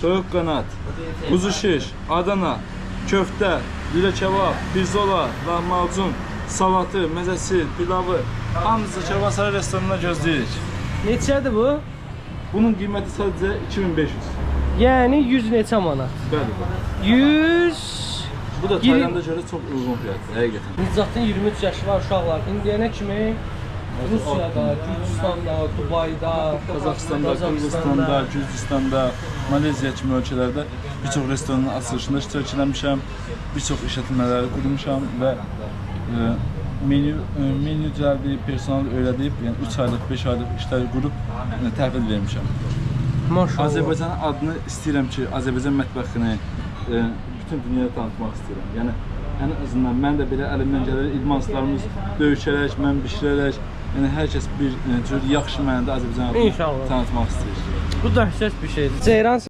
Toyuq qanad, quzu şiş, Adana, köftə, lülə kebab, pirzola, lahmacun, salatı, məzəsi, pilavı hamısı Kervansaray restoranına gözləyirik. Neçədir bu? Bunun qiyməti sadəcə 2500. Yəni 100 neçə manat? Bəli. 100. Bu da Taylanda görə çox uyğun fiyatdır, həqiqətən. Nicatın 23 yaşı var uşaqlar. İndiyənə kimi Rusiyada, Gürcüstanda, Dubayda, Qazaxıstanda, Qırğızstanda, Gürcüstanda, Maleziya kimi ölkələrdə bir çox restoranın açılışında iştirak eləmişəm, bir çox işlətmələri qurmuşam və menü düzəldib, personal öyrədib, yəni 3 aylıq, 5 aylıq işlər qurub təhvil vermişəm. Maşallah. Azərbaycanın adını istəyirəm ki, Azərbaycan mətbəxini bütün dünyaya tanıtmaq istəyirəm. Yəni ən azından mən də belə əlimdən gəlir idmançılarımız döyüşərək, mən bişirərək, yəni hər kəs bir cür yaxşı mənada Azərbaycan adını İnşallah. tanıtmaq istəyir. Bu dəhşət bir şeydir. Ceyran.